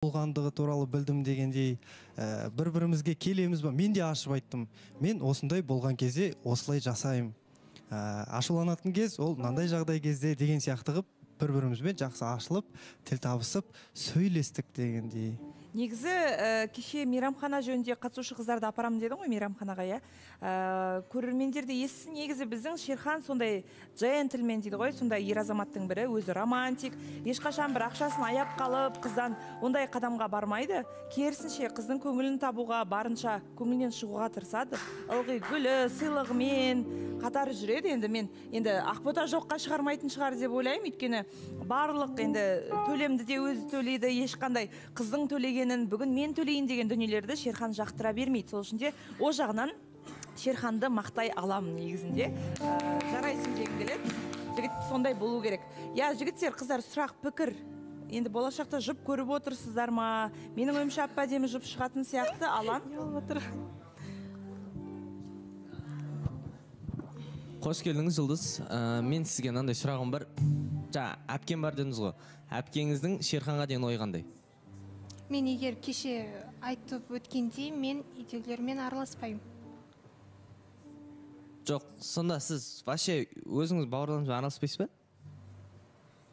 Болғандығы туралы білдім дегендей, бір-бірімізге келеміз ба? Мен де ашып айттым. Мен осындай болған кезде осылай жасаймын. Ашуланатын кез ол мынандай жағдай кезде деген сияқты қылып бір-бірімізбен жақсы ашылып, тіл табысып, сөйлестік дегендей. Негізі, кеше мейрамхана жөнінде қатысушы қыздарды апарамын дедің ғой мейрамханаға, иә? Көрермендер де естісін, негізі біздің Шерхан сондай джентльмен дейді ғой, сондай ер азаматтың бірі, өзі романтик, ешқашан бір ақшасын аяп қалып, қыздан ондай қадамға бармайды. Керісінше, қыздың көңілін табуға, барынша көңілінен шығуға тырысады. Ылғи гүлі, сыйлығымен қатар жүреді. Енді мен енді Ақбота жоққа шығармайтын шығар деп ойлаймын, өйткені барлық енді төлемді де өзі төлейді, ешқандай қыздың төлегенін бүгін мен төлейін деген дүниелерді Шерхан жақтыра бермейді. Сол үшін де о жағынан Шерханды мақтай аламын негізінде. Жарайсың дегім келеді. Жігіт сондай болу керек. Я, жігіттер, қыздар, сұрақ, пікір. Енді болашақта жұп көріп отырсыздар ма? Менің ойымша, әп әдемі жұп шығатын сияқты. Алан? Қош келдіңіз, Жұлдыз. Мен сізге мынандай сұрағым бар. Жаңа әпкем бар дедіңіз ғой. Әпкеңіздің Шерханға деген ойы қандай? Мен егер кеше айтып өткендей, мен үйдегілермен араласпаймын. Жоқ, сонда сіз вообще өзіңіз бауырларыңызбен араласпайсыз ба?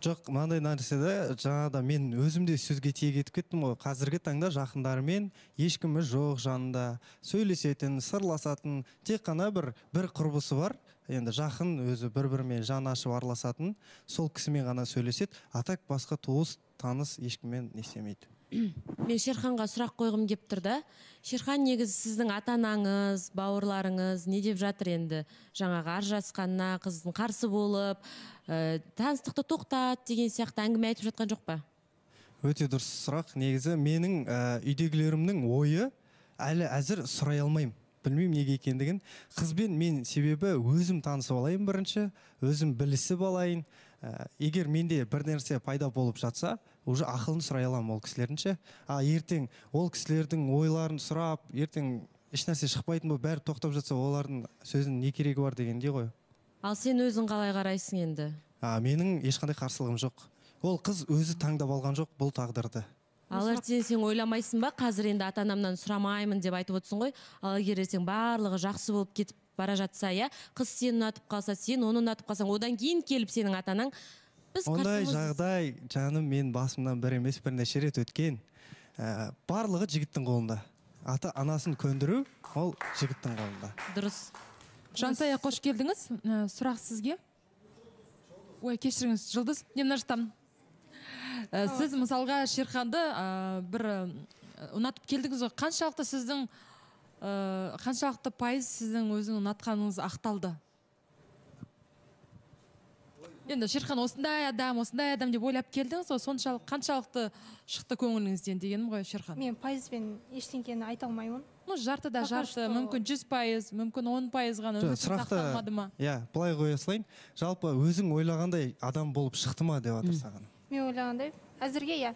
Жоқ, мынандай нәрседе жаңағыда мен өзім де сөзге тиек етіп кеттім ғой. Қазіргі таңда жақындарымен ешкімі жоқ жанында, сөйлесетін, сырласатын, тек қана бір құрбысы бар. Енді жақын өзі бір-бірімен жан ашып араласатын, сол кісімен ғана сөйлеседі. А так басқа туыс, таныс ешкіммен не істемейді. Мен Шерханға сұрақ қойғым кеп тұр да. Шерхан, негізі сіздің ата-анаңыз, бауырларыңыз не деп жатыр енді? Жаңағы ажырасқанына қыздың қарсы болып, таныстықты тоқтат деген сияқты әңгіме айтып жатқан жоқ па? Өте дұрыс сұрақ. Негізі менің үйдегілерімнің ойы әлі әзір сұрай алмаймын. Білмеймін неге екендігін. Қызбен мен себебі өзім танысып алайын бірінші, өзім білісіп алайын. Егер менде бір нәрсе пайда болып жатса, уже ақылын сұрай аламын ол кісілердің. А ертең ол кісілердің ойларын сұрап, ертең ешнәрсе шықпайтын болып бәрі тоқтап жатса, олардың сөзінің не керегі бар дегендей ғой. Ал сен өзің қалай қарайсың енді? Менің ешқандай қарсылығым жоқ. Ол қыз өзі таңдап алған жоқ бұл тағдырды. Ал ертең сен ойламайсың ба, қазір енді ата-анамнан сұрамаймын деп айтып отырсың ғой. Ал егер ертең барлығы жақсы болып кетіп бара жатса, иә, қыз сені ұнатып қалса, сен оны ұнатып қалсаң, одан кейін келіп сенің ата-анаң біз ондай қарсымыз. Жағдай, жаным, мен басымнан бір емес бірнеше рет өткен. Барлығы жігіттің қолында. Ата-анасын көндіру ол жігіттің қолында. Дұрыс. Жансая, қош келдіңіз. Сұрақ сізге. Ой, кешіріңіз, Жұлдыз, не мына жақтан. Сіз мысалға Шерханды бір ұнатып келдіңіз ғой. Қаншалықты сіздің, қаншалықты пайыз сіздің өзің ұнатқаныңыз ақталды? Енді Шерхан осындай адам, осындай адам деп ойлап келдіңіз ғой, соншалық қаншалықты шықты көңіліңізден дегенім ғой, Шерхан. Мен пайызбен ештеңені айта алмаймын. Ну, жарты да Пока жарты, что мүмкін 100%, мүмкін 10% ғана Жоқ, үмітіңіз сұрақты ақталмады ма? Иә, былай қоя салайын. Жалпы өзің ойлағандай адам болып шықты ма деп жатыр саған? Мен ойлағандай, әзірге иә.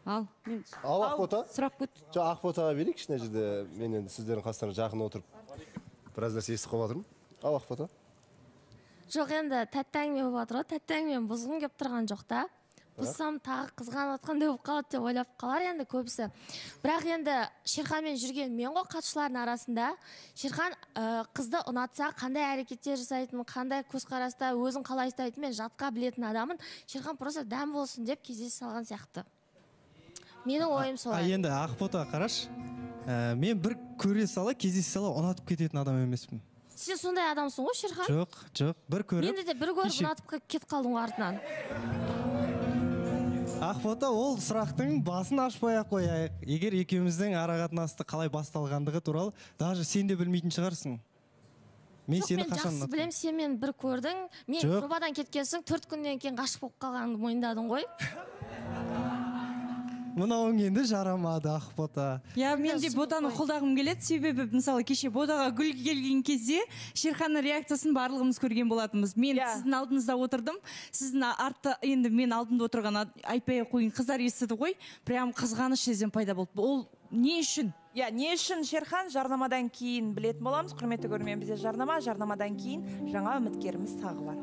Ал, мен Ал, Ақбота? Сұрақ күт. Жоқ, Ақботаға берейікші мына жерде. Мен енді сіздердің қастарыңызға жақын отырып біраз нәрсе естіп қалып жатырмын. Ал, Ақбота. Жоқ, енді тәтті әңгіме болып жатыр ғой. Тәтті әңгімені бұзғым келіп тұрған жоқ та. Бұзсам тағы қызғанып жатқандай болып қалады деп ойлап қалар енді көбісі. Бірақ енді Шерханмен жүрген мен ғой қатысушылардың арасында. Шерхан қызды ұнатса қандай әрекеттер жасайтын, қандай көзқараста өзін қалай ұстайтынын мен жатқа білетін адаммын. Шерхан просто дәм болсын деп кездесе салған сияқты. Менің ойым солай. Енді Ақбота қараш, мен бір көре сала, кездесе сала ұнатып кететін адам емеспін. Сен сондай адамсың ғой, Шерхан? Жоқ, жоқ, бір көріп. Менді де бір көріп кеше ұнатып кетіп қалдың ғой артынан. Ақбота, ол сұрақтың басын ашпай ақ қояйық. Егер екеуміздің ара-қатынасты қалай басталғандығы туралы даже сен де білмейтін шығарсың. Мен Жоқ, сені мен қашан жақсы ұнаттым? білемін, сен мені бір көрдің. Мен Жоқ. жобадан кеткен соң 4 күннен кейін ғашық болып қалғаныңды мойындадың ғой. Мынауың енді жарамады, Ақбота. Я, мен де Ботаны қолдағым келеді, себебі мысалы кеше Ботаға гүл келген кезде Шерханның реакциясын барлығымыз көрген болатынбыз. Мен сіздің алдыңызда отырдым, сіздің артта, енді мен алдымда отырған айтпай ақ қояйын, қыздар естіді ғой, прям қызғаныш сезім пайда болды. Ол не үшін? Я, не үшін Шерхан жарнамадан кейін білетін боламыз. Құрметті көрермен, бізде жарнама, жарнамадан кейін жаңа үміткеріміз тағы бар.